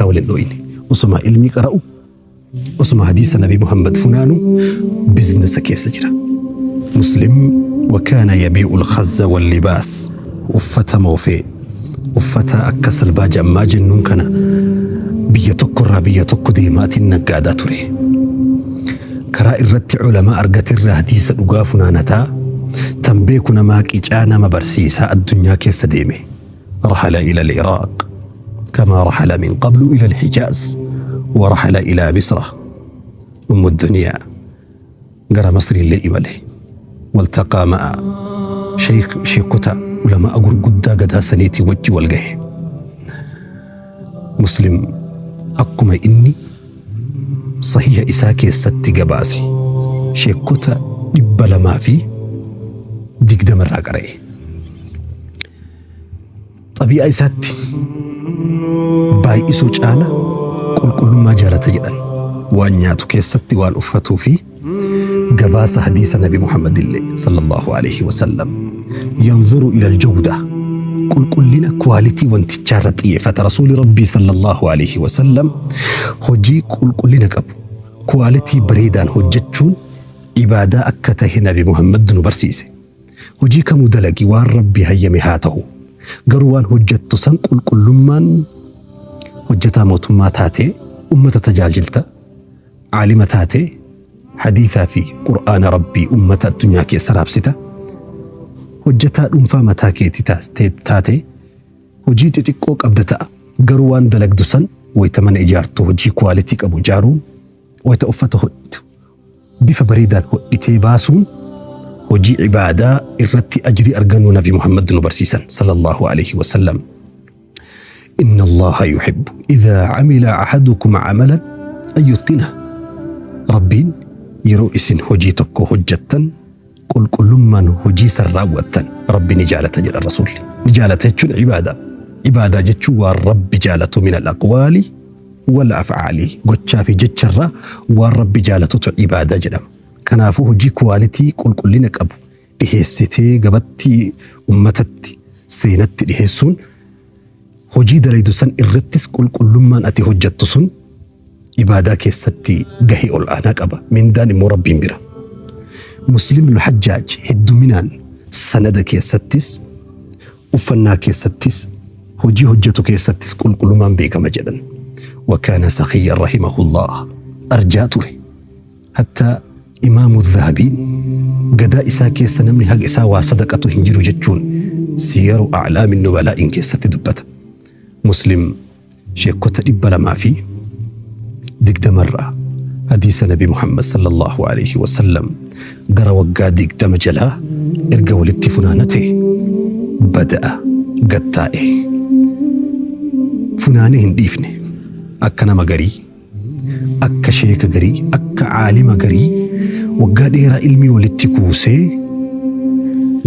takkaa wal hin dhooyne. Osuma ilmii qara'u, osuma hadiisa Nabi Muhammad funaanu biznesa keessa jira. Muslim wa kaana yabii'u al-khazza wal-libaas, uffata moofee, uffata akka salbaaja ammaa jennuun kana biyya tokkorraa biyya tokko deemaatiin naggaadaa ture. Karaa irratti ulamaa argaterraa hadiisa dhugaa funaanataa, tan beeku namaa qicaa nama barsiisaa addunyaa keessa deeme. Rahala ila al-Iraaq kamaa rahala min qablu ila al-Hijaaz wa rahala ila Misra ummu duniyaa gara Masriillee imale. Waltaqaa ma'a sheekota ulamaa gurguddaa gadaa saniitii wajji wal gahe. Muslim akkuma inni sahiha isaa keessatti gabaase sheekota 220 irraa qara'e. Xabii'aa isaatti baay'isuu caala qulqullummaa jaalata jedhan. Waan nyaatu keessatti, waan uffatuu fi gabaasa hadiisa Nabi Muhammad illee sallallahu alaihi wasallam yanzuru ila aljawda, qulqullina kuwaalitii wantichaa irratti xiyyeeffata. Rasuuli Rabbii sallallahu alaihi wasallam hojii qulqullina qabu kuwaalitii bareedaan hojjechuun ibaadaa akka tahe Nabi Muhammad nu barsiise. Hojii kamuu dalagi, waan Rabbi hayyame haa ta'u. Garuu waan hojjettu san qulqullummaan hojjetaa mootummaa taatee ummata tajaajilta, aalima taatee hadiisaa fi Qur'aana Rabbii ummata addunyaa keessa raabsita. Hojjetaa dhuunfaa mataa keetii taatee hojii xixiqqoo qabda ta'a. Garuu waan dalagdu san wayita mana ijaartu hojii kuwaalitii qabu ijaaruun, wayita uffata hodhitu bifa bareedaan hodhitee baasuun hojii ibaadaa irratti ajrii argannu Nabi Muhammad nu barsiisan sallallahu alaihi wasallam. Inna Allaha yuhibbu idhaa amila ahadukum amalan an yutqina. Rabbiin yeroo isin hojii tokko hojjettan qulqullummaan hojii san raawwattan Rabbi ni jaalata jedha Rasuulli. Ni jaalata jechuun ibaadaa. Ibaadaa jechuun waan Rabbi jaalatu min al-aqwaali wal af'aali, gochaa fi jecharraa waan Rabbi jaalatutu ibaadaa jedhama. Kanaafuu hojii kuwaalitii qulqullina qabu dhiheessitee gabatti ummatatti seenatti dhiheessuun hojii dalaydu san irrattis qulqullummaan ati hojjattu sun ibaadaa keessatti gahee ol aanaa qaba. Mindaan immoo Rabbiin bira. Muslim ibn Hajjaaj hedduminaan sanada keessattis, uffannaa keessattis, hojii hojjetu keessattis qulqullummaan beekama jedhan. Wa kaana sakhiyyan rahimahullah, arjaa ture. Hatta Imaamu Dhahabiin gadaa isaa keessa namni haga isaa waa sadaqatu hin jiru jechuun Siyaru A'laamin Nubalaa'in keessatti dubbata. Muslim sheekota 220 irraa hadiisa Nabi Muhammad sallallahu alaihi wasallam gara waggaa 20 jalaa erga walitti funaanate bada'a gattaa'e. Funaanee hin dhiifne, akka nama garii, akka sheeka garii, akka aalima garii waggaa dheeraa ilmii walitti kuusee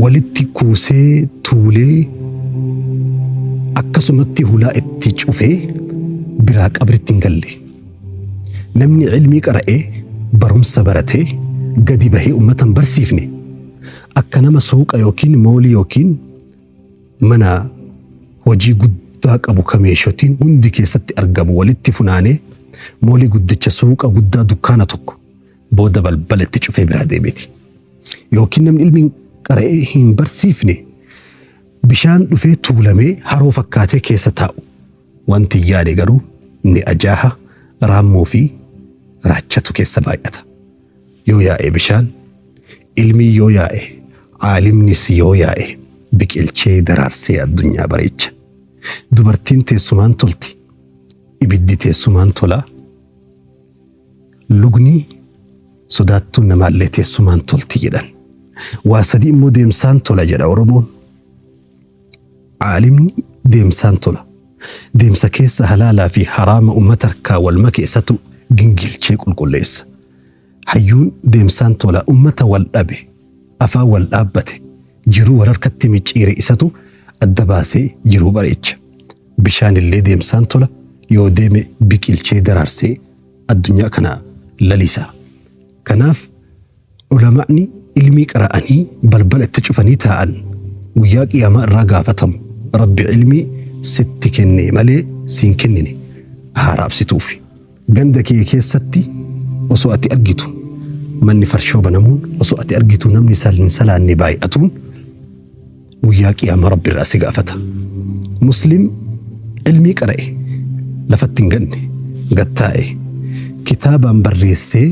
walitti kuusee tuulee akkasumatti hulaa itti cufee biraa qabritti hin galle. Namni ilmii qara'ee barumsa baratee gadi bahee ummata hin barsiifne akka nama suuqa yookiin moolii yookiin mana hojii guddaa qabu ka meeshotiin hundi keessatti argamu walitti funaanee moolii guddicha suuqa guddaa dukkaana tokko booda balbala itti cufee biraa deemeeti. Yookiin namni ilmiin qara'ee hin barsiifne bishaan dhufee tuulamee haroo fakkaatee keessa taa'u. Wanti hin yaade garuu ni ajaaha, raammoo fi raachatu keessa baay'ata. Yoo yaa'e bishaan, ilmiin yoo yaa'e, aalimnis yoo yaa'e biqilchee daraarsee addunyaa bareecha. Dubartiin teessumaan tolti, ibiddi teessumaan tola, lugni sodaattuun namaallee teessumaan tolti jedhan. Waa sadii immoo deemsaan tola jedha Oromoon. Aalimni deemsaan tola. Deemsa keessa halaalaa fi haraama ummata harkaa wal make isatu gingilchee qulqulleessa. Hayyuun deemsaan tola, ummata wal dhabe, afaan wal dhaabbate, jiruu wal harkatti micciire isatu adda baasee jiruu bareecha. Bishaanillee deemsaan tola, yoo deeme biqilchee daraarsee addunyaa kana lalisa. Kanaaf Ulama'ni ilmii qara'anii balbala itti cufanii taa'an guyyaa qiyaamaa irraa gaafatamu. Rabbi ilmii sitti kenne malee siin kennine. haa raabsituufi. Ganda kee keessatti osoo ati argitu manni farshoo banamuun, osoo ati argitu namni hin salaanne baay'atuun guyyaa qiyaamaa Rabbi irraa si gaafata. Muslim ilmii qara'e lafatti hin ganne, gad taa'e kitaabaan barreessee.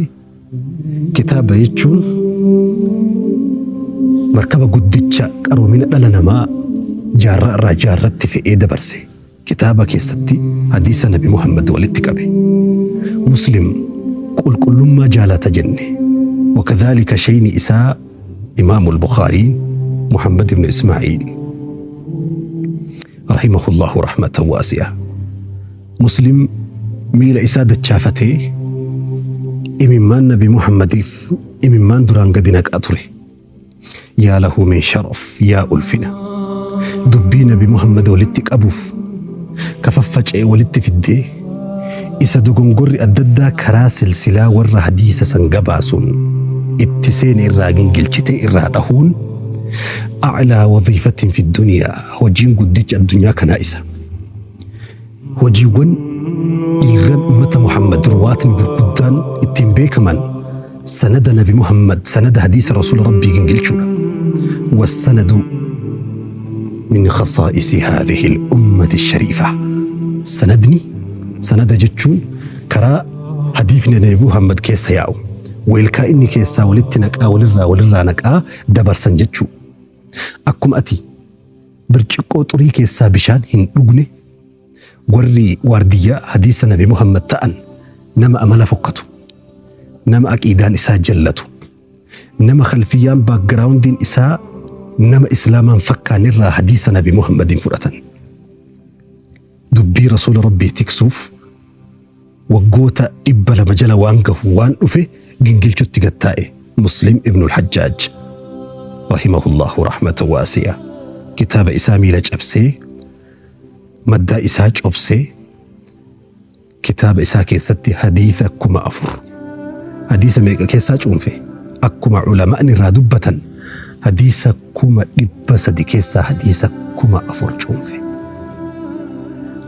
Kitaaba jechuun markaba guddicha qaroomina dhala namaa jaarraa irraa jaarratti fe'ee dabarse. Kitaaba keessatti hadiisa Nabi Muhammad walitti qabe. Muslim qulqullummaa jaalata jenne. Wakadhaalika shayni isaa Imaamul Bukhaariin Muhammad ibn Ismaa'iil rahimahullahu rahmatan waasi'a. Muslim miila isaa dachaafatee imimmaan Nabi Muhammadiif imimmaan duraan gadi naqaa ture. Yaa lahu min sharaf, yaa ulfina. Dubbii Nabi Muhammad walitti qabuuf ka faffaca'e walitti fiddee isa dogongorri adda addaa karaa silsilaa warra hadiisa san gabaasuun itti seene irraa gingilchitee irraa dhahuun a'laa wadiifatin fi duniyaa, hojiin guddichi addunyaa kanaa isa. Hojiiwwan dhiirran ummata Muhammad ruwaatni gurguddaan ittiin beekaman sanada Nabi Muhammad, sanada hadiisa Rasuula Rabbii gingilchuudha. Wassanadu min khasaa'isi haadhihi al-ummati shariifa. Sanadni, sanada jechuun karaa hadiifni Nabi Muhammad keessa yaa'u, weelkaa inni keessaa walitti naqaa walirraa walirraa naqaa dabarsan jechuu. Akkuma ati birciqqoo xurii keessaa bishaan hin dhugne, warri waardiyyaa hadiisa Nabi Muhammad ta'an nama amala fokkatu, nama aqiidaan isaa jallatu, nama khalfiyyaan backgroundiin isaa nama Islaamaan fakkaanne irraa hadiisa Nabi Muhammadiin fudhatan. Dubbii Rasuula Rabbii tiksuuf waggoota 200 jala waan gahu waan dhufe gingilchutti gad taa'e Muslim ibnul Hajjaaj rahimahullahu rahmatan waasi'a kitaaba isaa miila cabsee maddaa isaa cobsee kitaaba isaa keessatti hadiisa 4000 hadiisa meeqa keessaa cuunfe? Akkuma ulama'ni irraa dubbatan hadiisa 300,000 keessaa hadiisa 4000 cuunfe.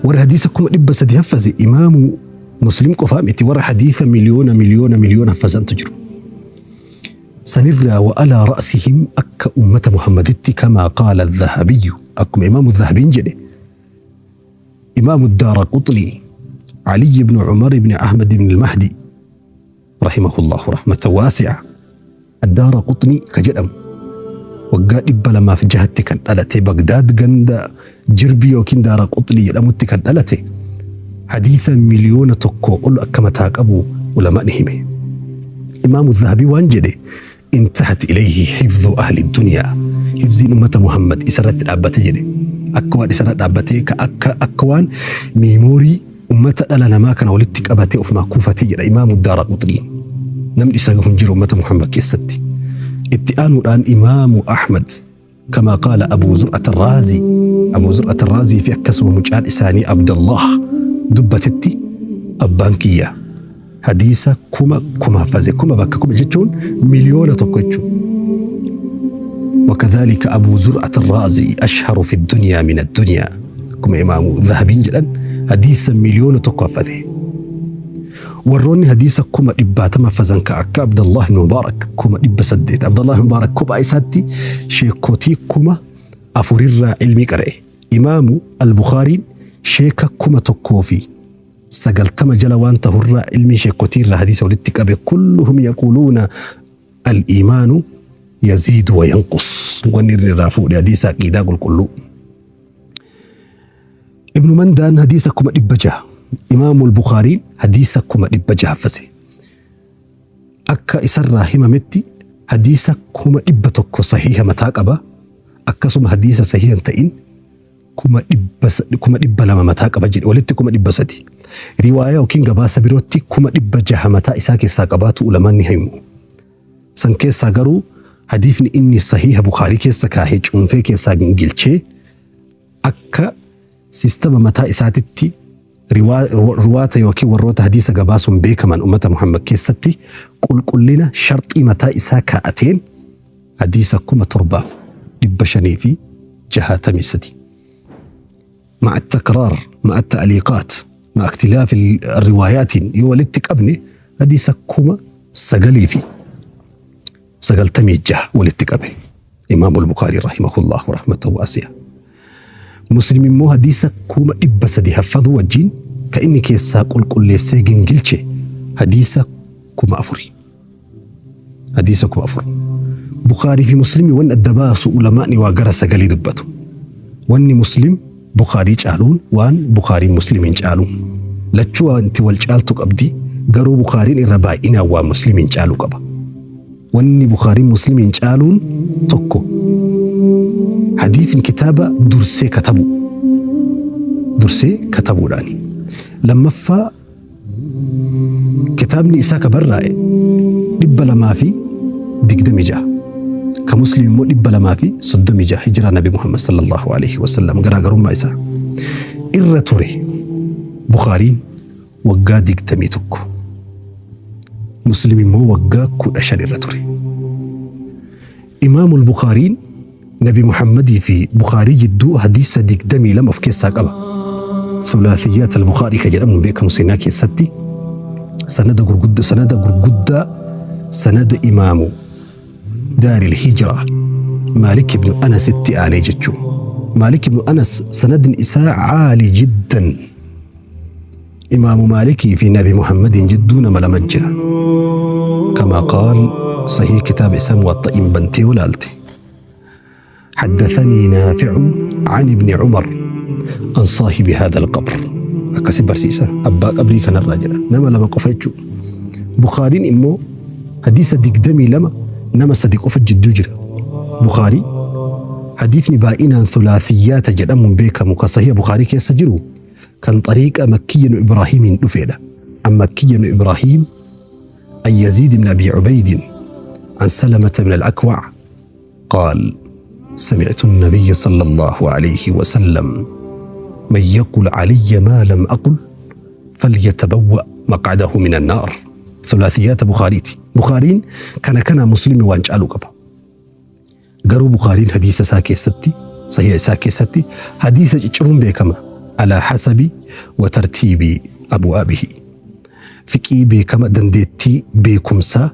Warri hadiisa 300,000 haffaze imaamu Muslim qofaa miti, warra hadiisa miliyoona miliyoona miliyoona haffazantu jiru. Sanirraa wa alaa ra'sihim akka ummata Muhammaditti kamaa qaala Dhahabiyyu, akkuma imaamu Dhahabiin jedhe, imaamu Daara Quxnii Ali ibn Umar ibn Ahmad ibn al-Mahdi rahimahullahu rahmatan waasi'a. Addaara Quxnii ka jedhamu waggaa 206tti kan dhalate, Bagdaad ganda Jirbii yookiin Daara Quxnii jedhamutti kan dhalate, hadiisa 1,000,000 ol akka mataa qabu ulamaan hime. Imaamu Zahabii waan jedhe, intahat ilayhi hifdhu ahli dunyaa, hifziin ummata Muhammad isarratti dhaabbate jedhe. Akka waan isarra dhaabbatee ka akka waan meemoorii ummata dhala namaa kana walitti qabatee ofumaa kuufatee jedha Imaamu Daara Quxnii. Namni isa gahu hin jiru ummata Muhammad keessatti. Itti aanuudhaan Imaamu Ahmad kamaa qaala Abuu Zur'at Raazii, Abuu Zur'at Raazii fi akkasuma mucaan isaanii Abdallah dubbatetti, abbaan kiyya hadiisa 10,000 haffaze. Kuma bakka kuma jechuun 1,000,000 jechuudha. وكذلك أبو زرعة الرازي أشهر في الدنيا من الدنيا، كما إمام ذهبين جدا حديث 1,000,000 حفظه. Warroonni hadiisa 80,000 haffazan ka akka Abdallah ibn Mubaarak 800,000. Abdallah ibn Mubaarak kophaa isaatti sheekotii 4000rraa ilmii qara'e. Imaamu Al-Bukhaariin sheeka 1090 jala waan tahurraa ilmii sheekotii irraa hadiisa walitti qabe. Kulluhum yaquuluuna al-iimaanu yaziidu wa yanqus. Wanni inni irraa fuudhe hadiisa aqiidaa qulqulluu. Ibnu Mandaan hadiisa 600,000. Imaamu Al-Bukhaariin hadiisa 600,000 haffase. Akka isarraa himametti hadiisa 100,000 sahiha mataa qaba. Akkasuma hadiisa sahiha hin ta'in 200,000 mataa qaba jedhe, walitti 300,000. Riwaayaa yookiin gabaasa birootti 600,000 mataa isaa keessaa qabaatu ulamaan ni himu. San keessaa garuu hadiifni inni sahiha Bukhaarii keessa kaahee cuunfee keessaa gingilchee akka sistama mataa isaatitti ruwaata yookiin warroota hadiisa gabaasuun beekaman ummata Muhammad keessatti qulqullina sharxii mataa isaa kaa'ateen hadiisa 7563. مع التكرار مع التعليقات. Ma'a ikhtilaafi riwaayaatiin yoo walitti qabne hadiisa 9096 walitti qabe. Imaamul Bukaarii rahimahullahu rahmatan waasi'a. Muslim immoo hadiisa 300,000 haffaduu wajjiin ka inni keessaa qulqulleessee gingilche hadiisa 4000. Hadiisa 4000. Bukhaarii fi Muslimi wanni adda baasu ulamaa'ni waa gara sagalii dubbatu. Wanni Muslim Bukhaarii caaluun waan Bukhaariin Muslimiin caalu. Lachuu wanti wal caaltu qabdi garuu Bukhaariin irra baay'inaan waan Muslimiin caalu qaba. Wanni Bukhaariin Muslimiin caaluun tokko hadiifni kitaaba dursee katabu. Dursee katabuudhaani. Lammaffaa Kitaabni isaa ka barraa'e 226, ka Muslim immoo 236 hijiraa Nabi Muhammad sallallahu alaihi wasallam. Garaagarummaa isaa irra ture Bukhaariin waggaa 21, Muslim immoo waggaa 15 irra ture. Imaamul Bukhaariin Nabi Muhammadii fi Bukhaarii jidduu hadiisa 22 of keessaa qaba. Thulathiyyaat al-Bukhaarii ka jedhamuun beekamu seenaa keessatti sanada gurguddaa sanada gurguddaa sanada imaamu Daaril Hijraa Maalik ibn Anas itti aanee jechuun. Maalik ibn Anas sanadni isaa caali jiddan. Imaamu Maalikii fi Nabi Muhammadiin jidduu nama lama jira. Kama qaal sahii kitaaba isaa Muwaxxa'iin bantee yoo laalte. Haddathanii Naafi'un an ibni Umar an saahibi haadha alqabr. Akkasi barsiisa abbaa qabrii kanarraa jedha. Nama lama qofa jechuudha. Bukhaariin immoo hadiisa 22 nama sadi qofa jidduu jira. Bukhaarii hadiifni baay'inaan thulathiyyaata jedhamuun beekamu kan sahiha Bukhaarii keessa jiru kan xariiqa Makkiyyi ibn Ibraahiimiin dhufeedha. An Makkiyyi ibn Ibraahiim, an Yaziid ibn Abii Ubaydin, an Salamata ibn al-Akwac qaal, Samictu an-nabiyya sallallaahu alayhi wa sallam man yaqul calayya maa lam aqul falyatabawwa maqcadahu min an-naar. Thulaathiyaata Bukhaariiti. Bukhaariin kana kanaa Muslimi waan caalu qaba. Garuu Bukhaariin hadiisa isaa keessatti, sahiha isaa keessatti hadiisa cicciruun beekama. Alaa hasabi wa tartiibi abwaabihi. Fiqhii beekama dandeettii beekumsaa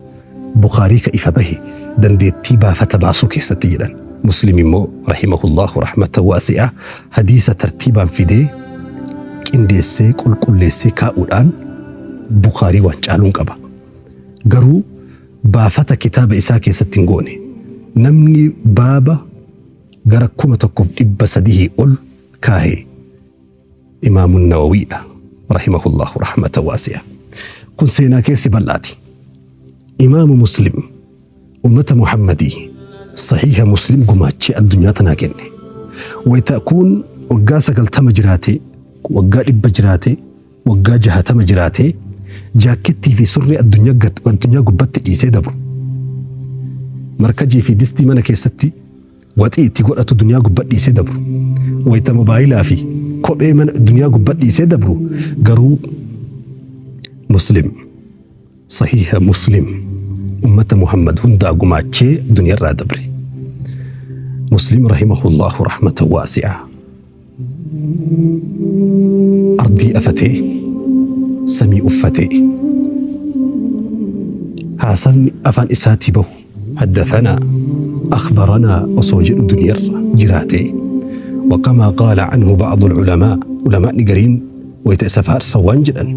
Bukhaarii ka ifa bahe dandeettii baafata baasuu keessatti jedhan. Muslim immoo rahimahullahu rahmatan waasi'a hadiisa tartiibaan fidee qindeessee qulqulleessee kaa'uudhaan Bukhaarii waan caaluun qaba. Garuu baafata kitaaba isaa keessatti hin goone. Namni baaba gara 1300 ol kaahe Imaamu Nawawiidha rahimahullahu rahmatan waasi'a. Kun seenaa keessi bal'aati. Imaamu Muslim ummata Muhammadii sahiha Muslim gumaachee addunyaa tanaa kenne. Wayita kun waggaa 90 jiraatee, waggaa 100 jiraatee, waggaa jahatama jiraatee jaakkettii fi surree addunyaa gubbatti dhiisee dabru. Markajii fi distii mana keessatti waxii itti godhatu duniyaa gubba dhiisee dabru. Wayita mobaayilaa fi kophee mana duniyaa gubba dhiisee dabru garuu Muslim sahiha Muslim ummata Muhammad hundaa gumaachee duniyarraa dabre. Muslim rahimahullahu rahmatan waasi'a. Ardii afatee, samii uffatee. Haasawni afaan isaatii bahu haddathanaa, akhbaranaa osoo jedhu duniyarra jiraatee. Wakamaa qaala anhu ba'dul ulamaa, ulamaa'ni gariin wayta isa faarsan waan jedhan,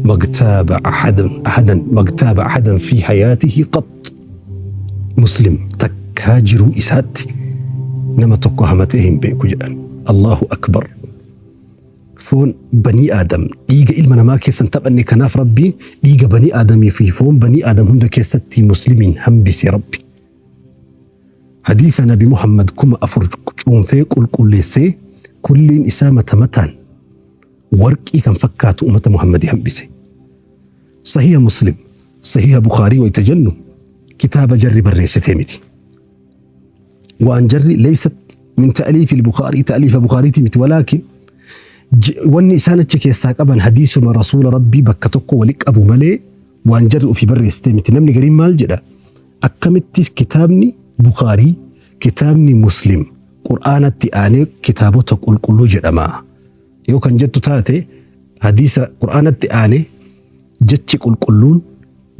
magtaaba ahadan, ahadan, magtaaba ahadan fi hayaatihi qax. Muslim takkaa jiruu isaatti nama tokko hamatee hin beeku jedhan. Allahu Akbar. Foon banii Aadam dhiiga ilma namaa keessa hin taphanne, kanaaf Rabbi dhiiga banii Aadamii fi foon banii Aadam hunda keessatti Muslimiin hambise Rabbi. Hadiisa Nabi Muhammad 4000 cuunfee qulqulleessee kulliin isaa mata mataan warqii kan fakkaatu ummata Muhammadii hambise. Sahiha Muslim, Sahiha Bukhaarii wayta jennu kitaaba jarri barreessitee miti. Waan jarri leeysat min ta'liifi al-Bukhaarii, ta'liifa Bukhaariitii miti, walaakin wanni isaan achi keessaa qaban hadiisuma Rasuula Rabbii bakka tokko wali qabu malee waan jarri ofii barreessitee miti. Namni gariin maal jedha? Akkamitti kitaabni Bukhaarii, kitaabni Muslim Qur'aanatti aanee kitaabota qulqulluu jedhama? Yoo kan jettu taate Hadiisa Qur'aanatti aanee jechi qulqulluun,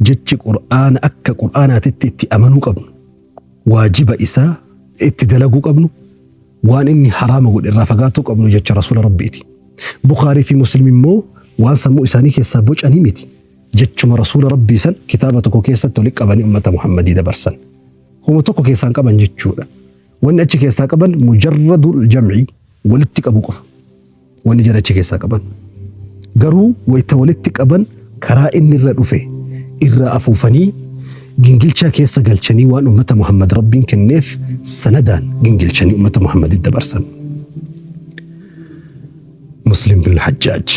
jechi Qur'aana akka Qur'aanaatitti itti amanuu qabnu, waajiba isaa itti dalaguu qabnu, waan inni haraama godhe irraa fagaatuu qabnu jecha Rasuula Rabbiiti. Bukhaarii fi Muslim immoo waan sammuu isaanii keessaa bocanii miti. Jechuma Rasuula Rabbii san kitaaba tokko keessatti walitti qabanii ummata Muhammadii dabarsan. Homa tokko keessaa hin qaban jechuudha. Wanni achi keessaa qaban mujarradul jam'i, walitti qabu qofa. Wanni jara achi keessaa qaban. Garuu wayta walitti qaban karaa inni irra dhufe irraa afuufanii gingilchaa keessa galchanii waan ummata Muhammad Rabbiin kenneef sanadaan gingilchanii ummata Muhammaditti dabarsan. Muslim bin Hajjaaj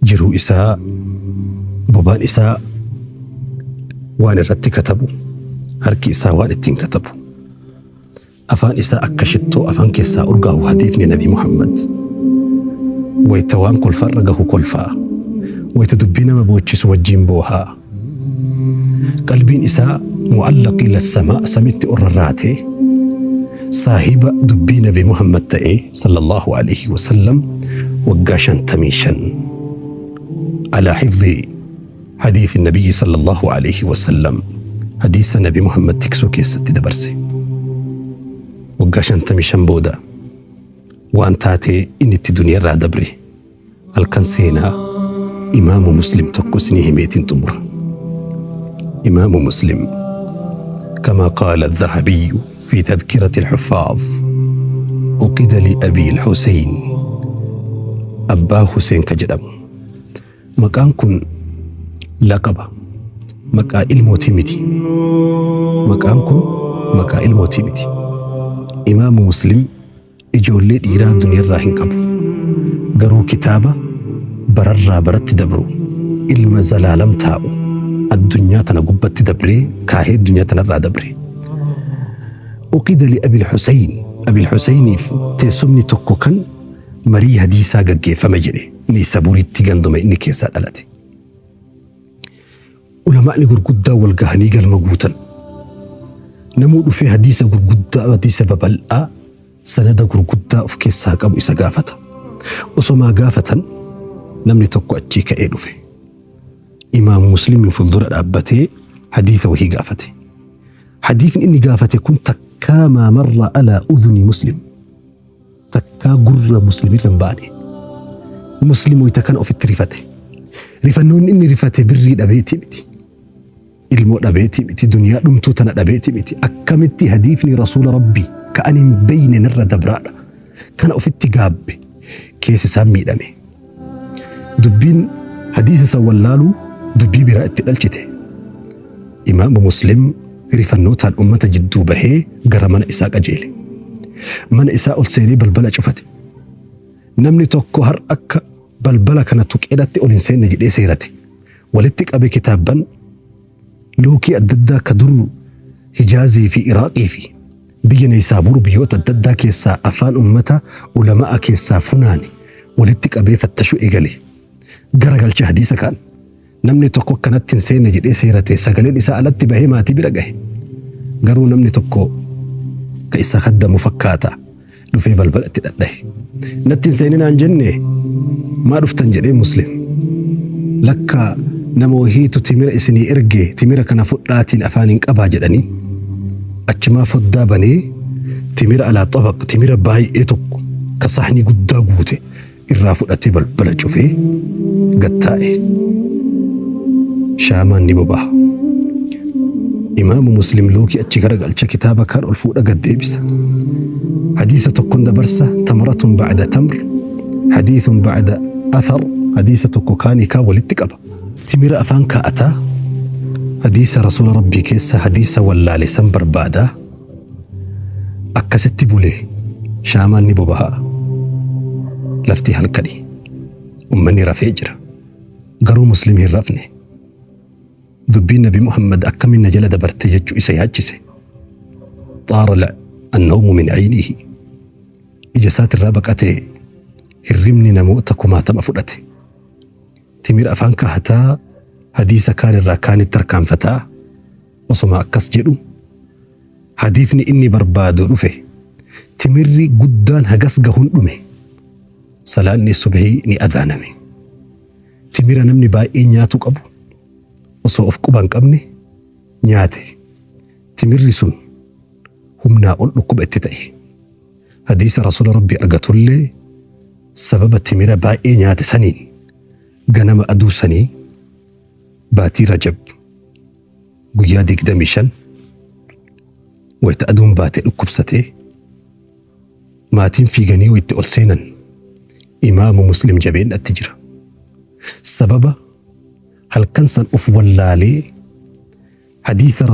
jiruu isaa, bobaan isaa waan irratti katabu, harki isaa waan ittiin katabu, afaan isaa akka shittoo afaan keessaa urgaahu hadiifni Nabi Muhammad. Wayta waan kolfarra gahu kolfaa, wayta dubbii nama boochisu wajjiin boohaa, qalbiin isaa mu'allaq ila samaa, samitti ol rarraatee, saahiba dubbii Nabi Muhammad ta'ee sallallahu alaihi wasallam waggaa 55 alaa hifdhi hadiisi nabiyyi sallallahu alaihi wasallam, hadiisa Nabi Muhammad tiksuu keessatti dabarse. Waggaa 55 booda waan taatee inni itti duniyaarraa dabre halkan seenaa Imaamu Muslim tokko isinii himeetiin xumura. Imaamu Muslim, كما قال الذهبي في تذكرة الحفاظ، أقد لأبي الحسين، Abbaa Huseen ka jedhamu. Maqaan kun laqaba, maqaa ilmootii miti. Maqaan kun maqaa ilmootii miti. Imaamu Muslim ijoollee dhiiraa duniyarraa hin qabu. Garuu kitaaba bararraa baratti dabru, ilma zalaalam taa'u addunyaa tana gubbatti dabree kaahee addunyaa tanarraa dabre. Uqida li Abil Huseyn, Abil Huseyniif teessumni tokko kan marii hadiisaa gaggeeffame jedhe Niisaburitti, ganduma inni keessaa dhalate. Ulamaa'ni gurguddaa wal gahanii galma guutan. Namuu dhufee hadiisa gurguddaa, hadiisa babal'aa, sanada gurguddaa of keessaa qabu isa gaafata. Osomaa gaafatan namni tokko achii ka'ee dhufe. Imaamu Muslimiin fuuldura dhaabbatee hadiisa wahii gaafate. Hadiisni inni gaafate kun takkaa maa marra alaa udhuni Muslim. Takkaa gurra Muslimirra hin baane. Muslim wayita kana ofitti rifate. Rifannoonni inni rifate birrii dhabeetii miti. Ilmoo dhabeetii miti. Duniyaa dhumtuu tana dhabeetii miti. Akkamitti hadiifni Rasuula Rabbii ka ani hin beeyne narra dabraadha. Kana ofitti gaabbe. Keessi isaan miidhame. Dubbiin hadiisa san wallaaluu dubbii biraa itti dhalchite. Imaamu Muslim rifannootaan ummata jidduu bahee gara mana isaa qajeele. Mana isaa ol seenee balbala cufate. Namni tokko har akka balbala kana tuqeedhatti ol hin seenne jedhee seerate. Walitti qabe kitaabban luukii adda addaa ka dur Hijaazii fi Iraaqii fi biyya Neysaabuur biyyoota adda addaa keessaa afaan ummata ulama'a keessaa funaane walitti qabee fattashuu eegale. Garagalcha hadiisa kaan. Namni tokko akkanatti hin seenne jedhee seerate, sagaleen isaa alatti bahee maatii bira gahe. Garuu namni tokko ka isa kaddamu fakkaata dhufee balbala itti dhadhahe. Natti hin seeninaan jenne, maa dhuftan jedhee Muslim. Lakka nama wahiitu timira isinii erge, timira kana fudhaatiin afaaniin qabaa jedhanii. Achumaa foddaa banee timira alaa xabaq, timira baay'ee tokko ka sahnii guddaa guute irraa fudhatee balbala cufee gad taa'e. Shaamaan ni boba'a. Imaamu Muslim luukii achi garagalcha, kitaaba kaan ol fuudha gad deebisa. Hadiisa tokkon dabarsa, tamaratun ba'da tamr, hadiithun ba'da athar, hadiisa tokko kaanii kaan walitti qaba. Timira afaan kaa'ataa, hadiisa Rasuula Rabbii keessa hadiisa wallaale san barbaadaa. Akkasitti bule. Shaamaan ni boba'a. Lafti halkani. Ummanni rafee jira. Garuu Muslim hin rafne. Dubbiin Nabi Muhammad akkamiin na jala dabarte jechuu isa yaachise. Xaara annawmu min aynihi. Ija isaatirraa baqatee hirribni namoota kumaatama fudhate. Timira afaan kaahataa, hadiisa kaan irraa kaanitti tarkaanfataa, osoma akkas jedhu hadiifni inni barbaadu dhufe. Timirri guddaan hagas gahuun dhume. Salaanni subhii ni adaaname. Timira namni baay'ee nyaatu qabu osoo of quba hin qabne nyaate. Timirri sun humnaa ol dhukkuba itti ta'e. Hadiisa Rasuula Rabbii argatullee sababa timira baay'ee nyaate saniin ganama aduu sanii baatii Rajab guyyaa 25 wayta aduun baate dhukkubsatee maatiin fiiganii itti ol seenan Imaamu Muslim jabeennatti jira. Sababa halkan san of wallaalee hadiisa.